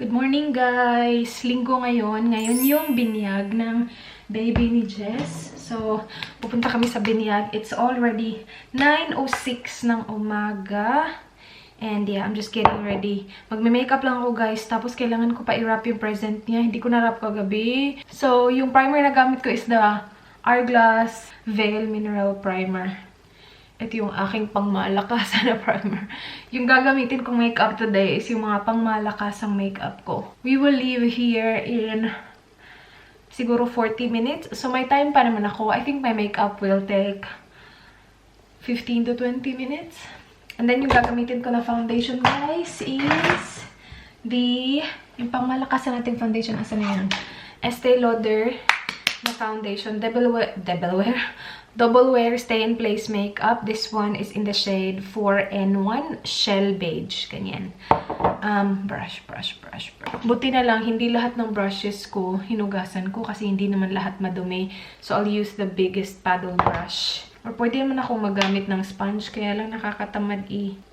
Good morning guys! Linggo ngayon. Ngayon yung binyag ng baby ni Jess. So, pupunta kami sa binyag. It's already 9:06 ng umaga. And yeah, I'm just getting ready. Magme-makeup lang ako guys. Tapos kailangan ko pa i-wrap yung present niya. Hindi ko na-wrap kagabi. So, yung primer na gamit ko is the Hourglass Veil Mineral Primer. Ito yung aking pangmalakasan na primer. Yung gagamitin kong makeup today is yung mga pangmalakasang makeup ko. We will leave here in siguro 40 minutes. So may time pa naman ako. I think my makeup will take 15 to 20 minutes. And then yung gagamitin ko na foundation guys is yung pangmalakasan nating foundation. Asa na yan? Estee Lauder na foundation. Double Wear Stay in Place Makeup. This one is in the shade 4N1 Shell Beige. Ganyan. Brush. Buti na lang, hindi lahat ng brushes ko hinugasan ko kasi hindi naman lahat madumi. So, I'll use the biggest paddle brush. Or pwede naman akong magamit ng sponge. Kaya lang nakakatamad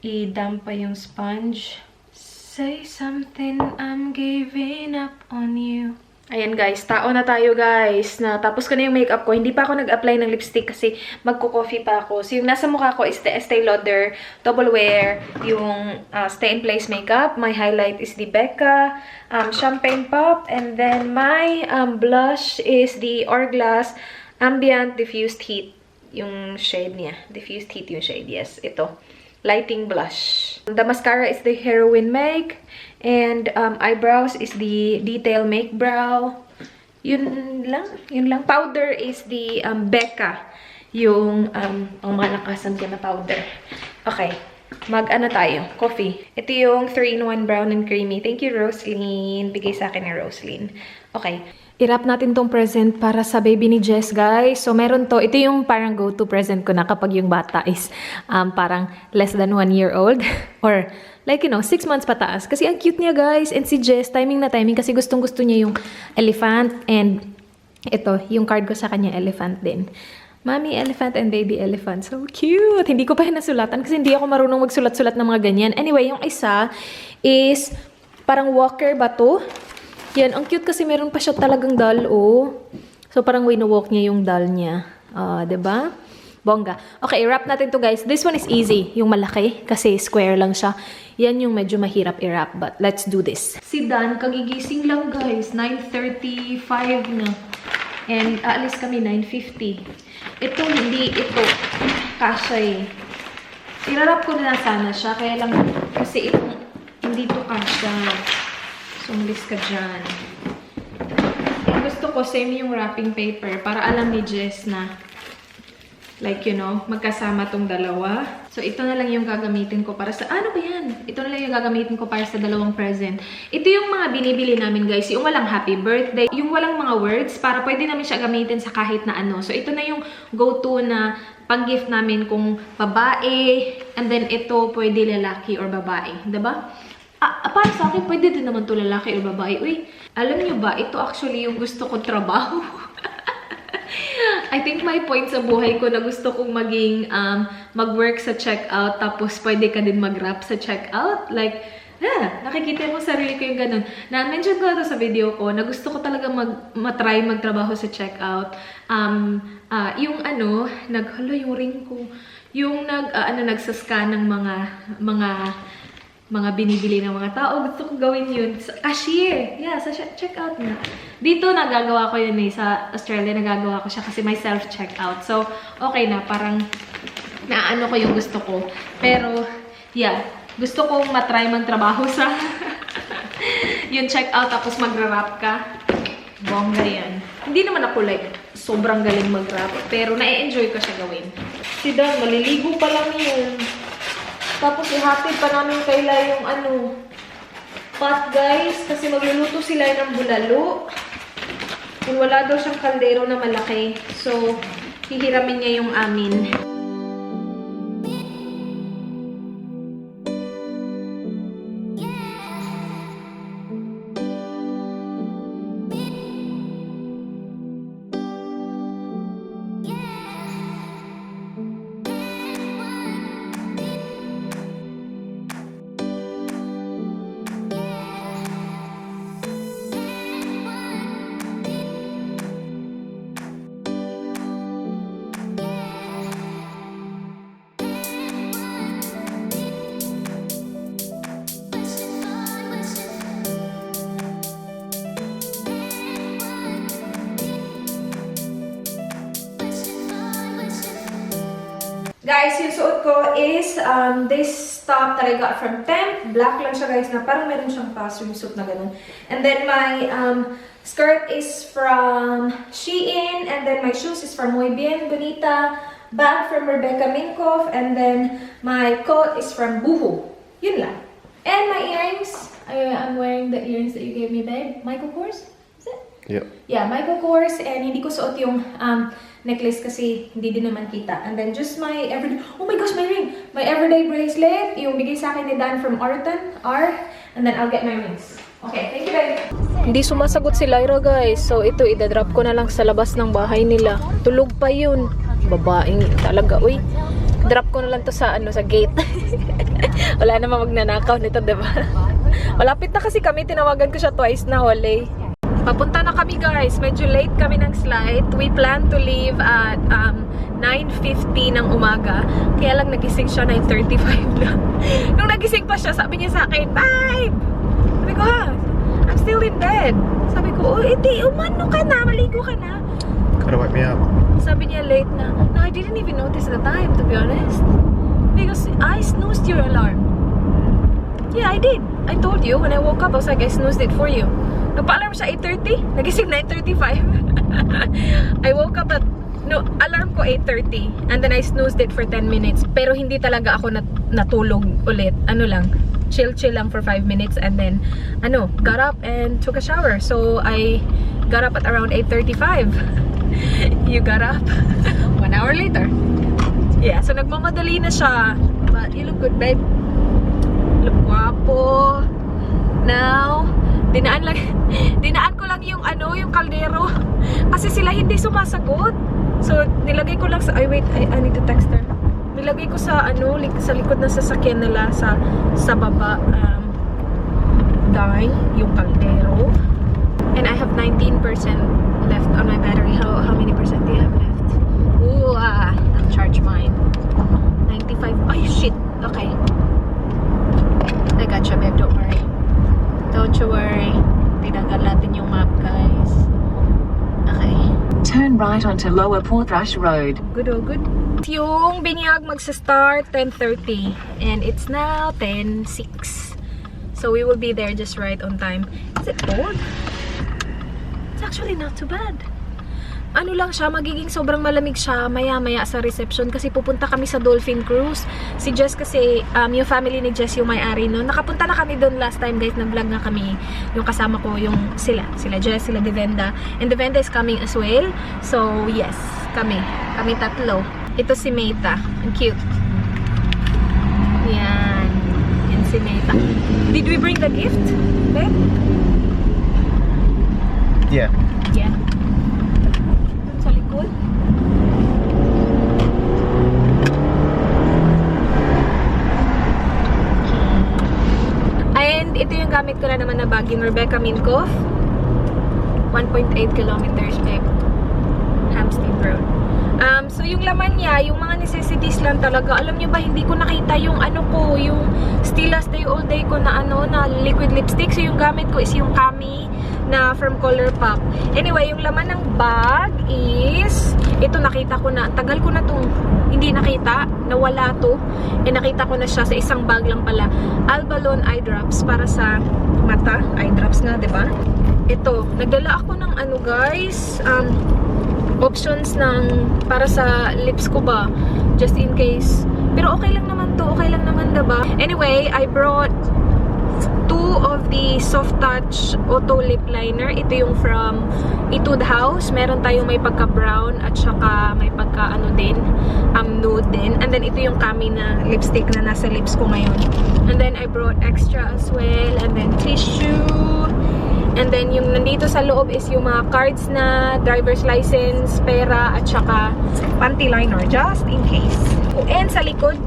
i-damp pa yung sponge. Say something, I'm giving up on you. Ayan guys, tao na tayo guys. Tapos ko na yung makeup ko. Hindi pa ako nag-apply ng lipstick kasi magko-coffee pa ako. So yung nasa mukha ko is the Estee Lauder Double Wear, yung Stay in Place makeup. My highlight is the Becca Champagne Pop. And then my blush is the Hourglass Ambient Diffused Heat. Yung shade niya. Diffused Heat yung shade. Yes, ito. Lighting blush. The mascara is the Heroin Make. And eyebrows is the Detail Make Brow. Yun lang. Powder is the Becca. Yung malakasan ko na powder. Okay. Mag-ano tayo? Coffee. Ito yung 3-in-1 Brown and Creamy. Thank you, Roslyn. Bigay sa akin ni Roslyn. Okay. I-wrap natin tong present para sa baby ni Jess, guys. So, meron to. Ito yung parang go-to present ko na kapag yung bata is parang less than 1 year old. Or, like, 6 months pataas. Kasi ang cute niya, guys. And si Jess, timing na timing. Kasi gustong-gusto niya yung elephant. And ito, yung card ko sa kanya, elephant din. Mommy elephant and baby elephant. So cute! Hindi ko pa nasulatan kasi hindi ako marunong magsulat-sulat ng mga ganyan. Anyway, yung isa is parang walker ba to? Yan, ang cute kasi meron pa siya talagang doll, oh. So, parang wino-walk niya yung doll niya. Diba? Bongga. Okay, wrap natin to guys. This one is easy. Yung malaki, kasi square lang siya. Yan yung medyo mahirap i-wrap, but let's do this. Si Dan, kagigising lang guys. 9:35 na. And aalis kami 9:50. Ito, hindi ito. Kasha eh. I-wrap ko na sana siya, kaya lang kasi ito, hindi to kasha. Umalis ka dyan. Gusto ko, same yung wrapping paper para alam ni Jess na like, magkasama tong dalawa. So, ito na lang yung gagamitin ko para sa... Ano ba yan? Ito na lang yung gagamitin ko para sa dalawang present. Ito yung mga binibili namin, guys. Yung walang happy birthday. Yung walang mga words para pwede namin siya gamitin sa kahit na ano. So, ito na yung go-to na pang-gift namin kung babae. And then, ito pwede lalaki or babae. Diba? Para sa akin, pwede din naman to lalaki o babae. Uy, alam nyo ba, ito actually yung gusto kong trabaho. I think may point sa buhay ko na gusto kong maging, mag-work sa checkout, tapos pwede ka din mag-wrap sa checkout. Like, nakikita mo sarili ko yung ganun. Na-mention ko na sa video ko, na gusto ko talaga matry magtrabaho sa checkout. Yung yung ring ko, yung nagsascan ng mga binibili ng mga tao. Gusto ko gawin yun. Cashier. Yeah, sa checkout na. Dito, nagagawa ko yun eh. Sa Australia, nagagawa ko siya kasi may self-checkout. So, okay na. Parang, naano ko yung gusto ko. Pero, yeah. Gusto kong matry magtrabaho sa yung checkout tapos magra-wrap ka. Bongga yan. Hindi naman ako like, sobrang galing mag-wrap. Pero, na-enjoy ko siya gawin. Si Dan, maliligo pa lang yun. Tapos ihatid pa namin kaila yung pot guys. Kasi magluluto sila ng bulalo. Kung wala daw siyang kaldero na malaki. So, hihiramin niya yung amin. Guys, yung suot ko is this top that I got from Temp. Black lang siya, guys, na parang meron siyang swimsuit na ganun. And then my skirt is from Shein. And then my shoes is from Muy Bien Bonita. Bag from Rebecca Minkoff. And then my coat is from Boohoo. Yun lang. And my earrings. I'm wearing the earrings that you gave me, babe. Michael Kors? Is it? Yep. Yeah, Michael Kors. And hindi ko suot yung necklace kasi hindi din naman kita. And then just my everyday, oh my gosh, my ring! My everyday bracelet, yung bigay sa akin ni Dan from Orton, and then I'll get my rings. Okay, thank you, babe. Hindi sumasagot si Lyra, guys. So ito, idadrop ko na lang sa labas ng bahay nila. Tulog pa yun. Babaeng talaga, uy. Drop ko na lang to sa sa gate. Wala namang magnanakaw nito, diba? Malapit na kasi kami, tinawagan ko siya twice na, wala. Papunta na kami, guys. Medyo late kami ng flight. We plan to leave at 9:50 ng umaga. Kaya lang nagising siya 9:35 lang. Nung nagising pa siya, sabi niya sa akin, "Babe!" Sabi ko, "Ha? I'm still in bed." Sabi ko, "Oh, iti, umano ka na. Maligo ka na." Gotta wake me up. Sabi niya late na. No, I didn't even notice the time, to be honest. Because I snoozed your alarm. Yeah, I did. I told you when I woke up, I was like, I snoozed it for you. Nagpa-alarm siya 8:30, nagising 9:35. I woke up at, alarm ko 8:30, and then I snoozed it for 10 minutes. Pero hindi talaga ako natulog ulit. Chill lang for 5 minutes, and then, got up and took a shower. So, I got up at around 8:35. You got up 1 hour later. Yeah, so nagmamadali na siya. But you look good, babe. Look guwapo. Now, dinaan ko lang yung yung kaldero kasi sila hindi sumasagot. So nilagay ko lang sa I need to text her. Nilagay ko sa sa likod ng sasakyan nila sa baba yung kaldero. And I have 19% left on my battery. How many percent do you have left? Ooh, I'll charge mine. 95. Ay, shit. Okay. I gotcha, babe. Don't worry. Don't you worry. Tinanggal natin yung map, guys. Okay. Turn right onto Lower Portrush Road. Good, oh, good. Yung binyag magsa-start 10:30. And it's now 10:06. So we will be there just right on time. Is it cold? It's actually not too bad. Ano lang siya, magiging sobrang malamig siya maya-maya sa reception kasi pupunta kami sa Dolphin Cruise. Si Jess kasi, yung family ni Jess yung may-ari nun. Nakapunta na kami doon last time, guys. Nag-vlog nga kami. Yung kasama ko, sila Jess, sila Devenda. And Devenda is coming as well. So, yes, kami tatlo. Ito si Meita. Ang cute. Yan. Yan si Meita. Did we bring the gift, babe? Yeah. Yeah. Sa likod. And ito yung gamit ko na naman na bag, yung Rebecca Minkoff. 1.8 kilometers, babe. Hampstead Road. So yung laman niya, yung mga necessities lang talaga. Alam niyo ba, hindi ko nakita yung yung Still Last Day All Day ko na na liquid lipstick. So yung gamit ko is yung Kami na from Colourpop. Anyway, yung laman ng bag is ito, nakita ko na. Tagal ko na itong hindi nakita. Nawala to. Nakita ko na siya sa isang bag lang pala. Albalon eye drops para sa mata. Eye drops nga, diba? Ito, nagdala ako ng guys, options para sa lips ko ba, just in case. Pero okay lang naman to, okay lang naman, diba? Anyway, I brought 2 of the soft touch auto lip liner. Ito yung from Etude House. Meron tayong may pagka brown at saka may pagka din, nude din. And then ito yung Kami na lipstick na nasa lips ko ngayon. And then I brought extra as well, and then tissue. And then yung nandito sa loob is yung mga cards na driver's license, pera, at saka panty liner, just in case. And sa likod,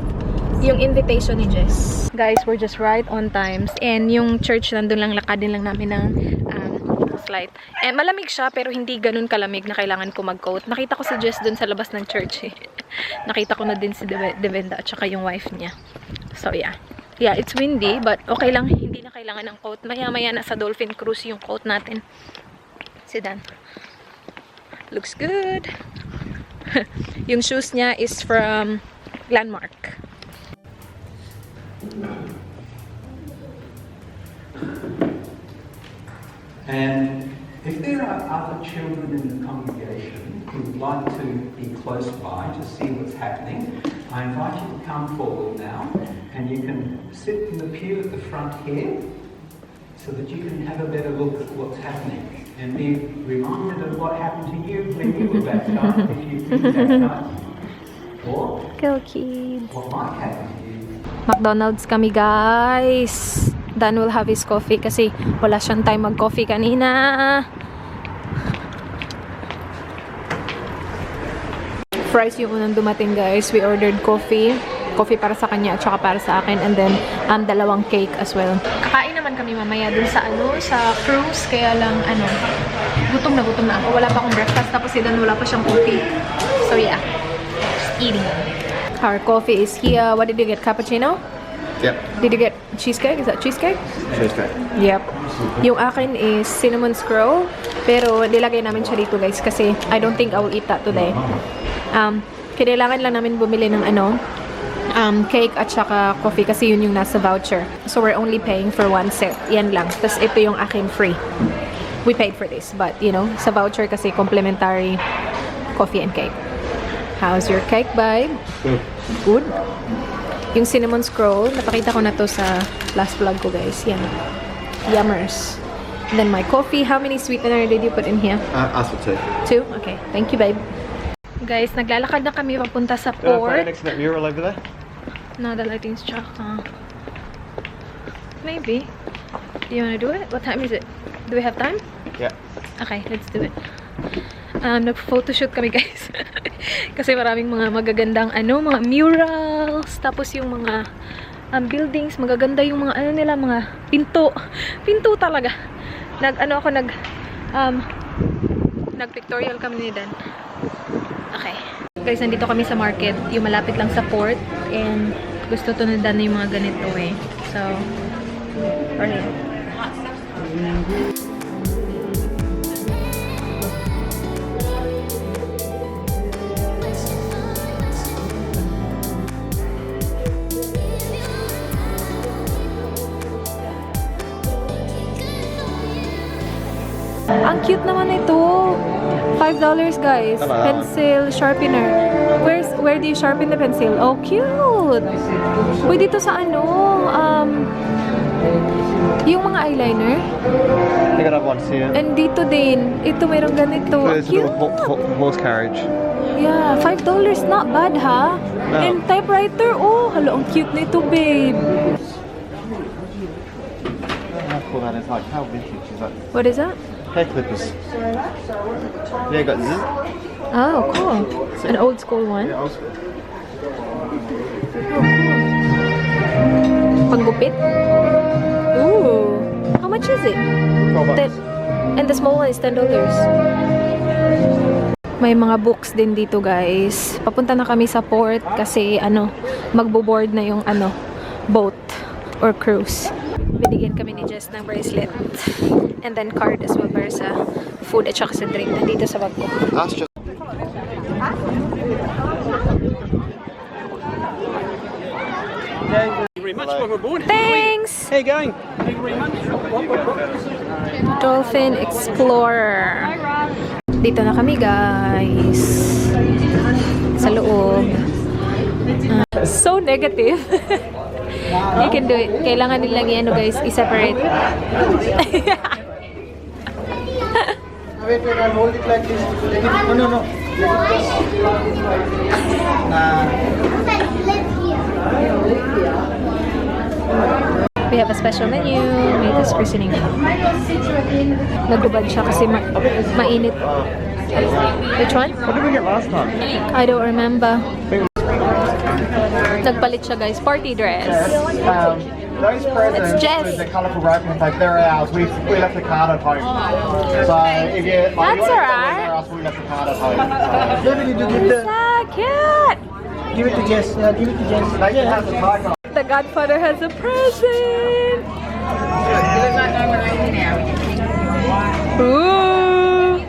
yung invitation ni Jess. Guys, we're just right on time. And yung church, nandun lang, lakadin lang namin ng flight. And malamig siya, pero hindi ganun kalamig na kailangan ko mag-coat. Nakita ko si Jess dun sa labas ng church eh. Nakita ko na din si Devenda at saka yung wife niya. So yeah. Yeah, it's windy, but okay lang. Hindi na kailangan ng coat. Maya-maya na sa Dolphin Cruise yung coat natin. Si Dan. Looks good. Yung shoes niya is from Landmark. And if there are other children in the congregation who would like to be close by to see what's happening, I invite you to come forward now, and you can sit in the pew at the front here so that you can have a better look at what's happening and be reminded of what happened to you when you were baptized, if you've been baptized, or Go kids. what might happen to you. McDonald's kami, guys. Dan will have his coffee kasi wala siyang time mag-coffee kanina. Fries yung unang dumating, guys. We ordered coffee. Coffee para sa kanya at saka para sa akin. And then, dalawang cake as well. Kakain naman kami mamaya dun sa sa cruise. Kaya lang, gutom na ako. Wala pa akong breakfast. Tapos si Dan wala pa siyang coffee. So, yeah. Just eating. Our coffee is here. What did you get? Cappuccino? Yep. Did you get cheesecake? Is that cheesecake? Cheesecake. Yep. Yung akin is cinnamon scroll. Pero nilagay namin siya dito, guys. Kasi I don't think I will eat that today. Kailangan lang namin bumili ng cake at saka coffee kasi yun yung nasa voucher. So we're only paying for one set. Yan lang. Tapos ito yung akin free. We paid for this. But, you know, sa voucher kasi complimentary coffee and cake. How's your cake, babe? Good. Good? Yung cinnamon scroll, napakita ko na to sa last vlog ko, guys. Yan. Yummers. And then my coffee. How many sweetener did you put in here? Ask for two. Two? Okay. Thank you, babe. Guys, naglalakad na kami papunta sa Did I put it port. next to that mural over there? No, the lighting's chuck. Maybe. Do you want to do it? What time is it? Do we have time? Yeah. Okay, let's do it. Nag-photoshoot kami, guys. Kasi maraming mga magagandang mga murals, tapos yung mga buildings, magaganda yung mga nila, mga pinto. Pinto talaga. Nag-pictorial kami ni Dan. Okay. Guys, nandito kami sa market, yung malapit lang sa port, and gusto to na Dan na yung mga ganito eh. So, alright. Ang cute naman ito. $5, guys. Hello. Pencil sharpener. Where do you sharpen the pencil? Oh, cute. Pwede ito sa yung mga eyeliner. I got one here. And dito din. Ito mayroong ganito. There's a Cute. little horse carriage. Yeah, $5. Not bad, ha? No. And typewriter. Oh, hello. Ang cute nito, babe. How cool that is. Like, how vintage is that? What is that? Hair clippers. Yeah, got this. Oh, cool. An old school one. Yeah, also. Panggupit. Ooh. How much is it? $12. And the small one is $10. May mga books din dito, guys. Papunta na kami sa port kasi magbo-board na yung boat or cruise. Binigyan kami ni Jess ng bracelet. And then card as well para sa food at saka sa drink. Nandito sa bag ko. That's just. Very much. Welcome aboard. Thanks! How you going? Thank you very much. Dolphin Explorer. Dito na kami, guys. Sa loob. So negative. You can do it. Kailangan nilang guys, i-separate. Wait, I'll hold it like this. No. We have a special menu. Made this christening. Nagubad siya kasi mainit. Which one? What did we get last time? I don't remember. Nagpalit siya, guys. Party dress. Those presents It's Jess. with the colourful wrapping tape, they're ours. We left the card at home. So if you That's alright. we left the card at home. Maybe you do give So cute! give it to Jess. Give it to Jess. They can have the tiger. The godfather has a present! Ooh!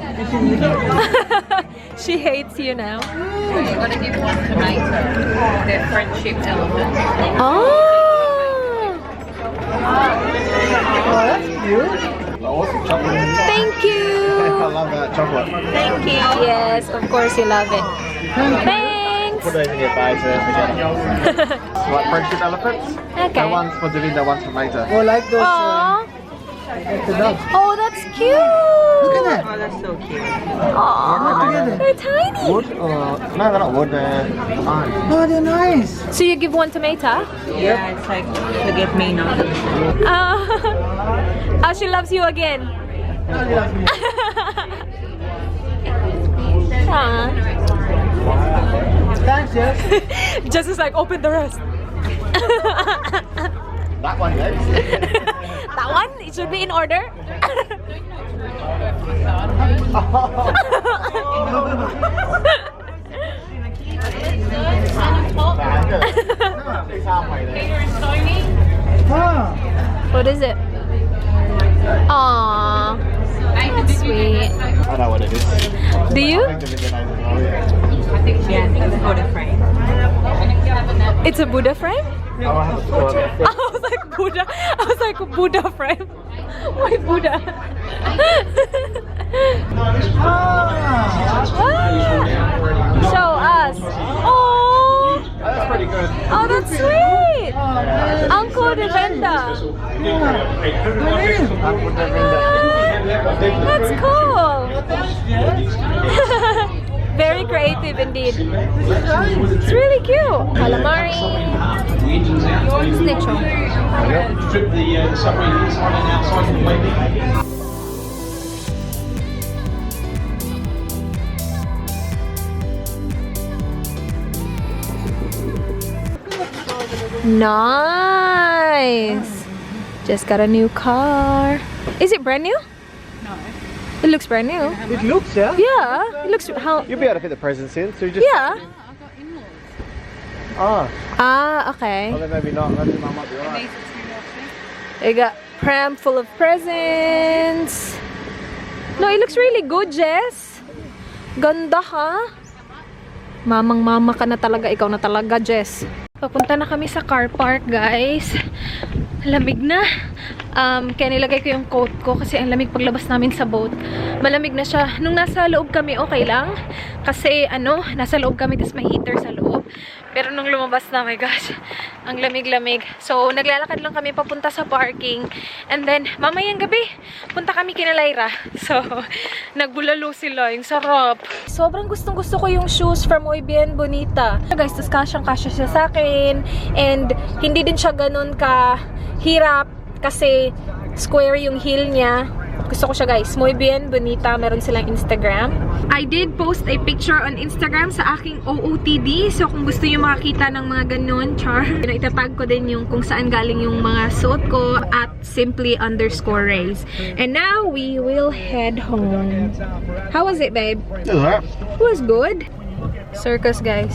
She hates you now. I'm gonna give one to mate. They're friendship elephants. Oh! Awesome chocolate. Thank I you! love that chocolate. Thank you! Yes, of course you love it. Thanks! Put those in your bag so don't forget. Like friendship elephants. Okay. So one's for Davinda, one's for Mater. Oh, like those. Aww. Like the dog. Oh, that's cute! Look at that. Oh, that's so cute. Aww, they're tiny! Wood? No, they're not wood. They're fine. Oh, they're nice. So you give one to Meta? Yeah, it's like forget me not. Oh, she loves you again. Aw. Thanks, yes. Just is like, open the rest. That one next. That one? It should be in order. It's halfway there. Ah. What is it? Aww. That's sweet. I know what it is. Do you? I think Davinda knows as well, yeah. Yeah, that's for the frame. It's a Buddha frame? Oh, I have a thought. I was like Buddha. I was like Buddha frame. Why Buddha? Show us. Oh, That's pretty good. oh, that's sweet. Uncle Devenda. That's cool. Very creative indeed. It's really cute. Calamari. Snake show. Strip the subway inside and outside completely. Nice. Just got a new car. Is it brand new? No. It looks brand new. It looks, yeah. Yeah. It looks how. You'll be able to fit the presents in, so you just... Yeah. Oh, Ah, okay. well then maybe not. Maybe mum might be alright. I got pram full of presents. No, it looks really good, Jess. Ganda ha. Mamang mama ka na talaga. Ikaw na talaga, Jess. Papunta na kami sa car park, guys. Lamig na. Kaya nilagay ko yung coat ko kasi ang lamig paglabas namin sa boat. Malamig na siya. Nung nasa loob kami, okay lang. Kasi nasa loob kami tapos may heater sa loob. Pero nung lumabas na, my gosh, ang lamig-lamig. So, naglalakad lang kami papunta sa parking. And then, mamayang gabi, punta kami kina Lyra. So, nagbulalo sila. Yung sarap. Sobrang gustong-gusto ko yung shoes from Muy Bien Bonita. Guys, tas kasyang-kasya siya sa akin. And, hindi din siya ganun kahirap kasi square yung heel niya. Gusto ko siya, guys. Muy Bien Bonita. Meron silang Instagram. I did post a picture on Instagram sa aking OOTD. So, kung gusto nyo makakita ng mga ganun, char, itatag ko din yung kung saan galing yung mga suot ko at simply_rays. And now, we will head home. How was it, babe? It was alright. It was good. Circus, guys.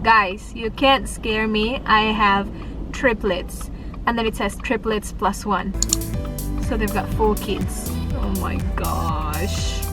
Guys, you can't scare me. I have triplets. And then it says triplets +1. So they've got 4 kids. Oh my gosh.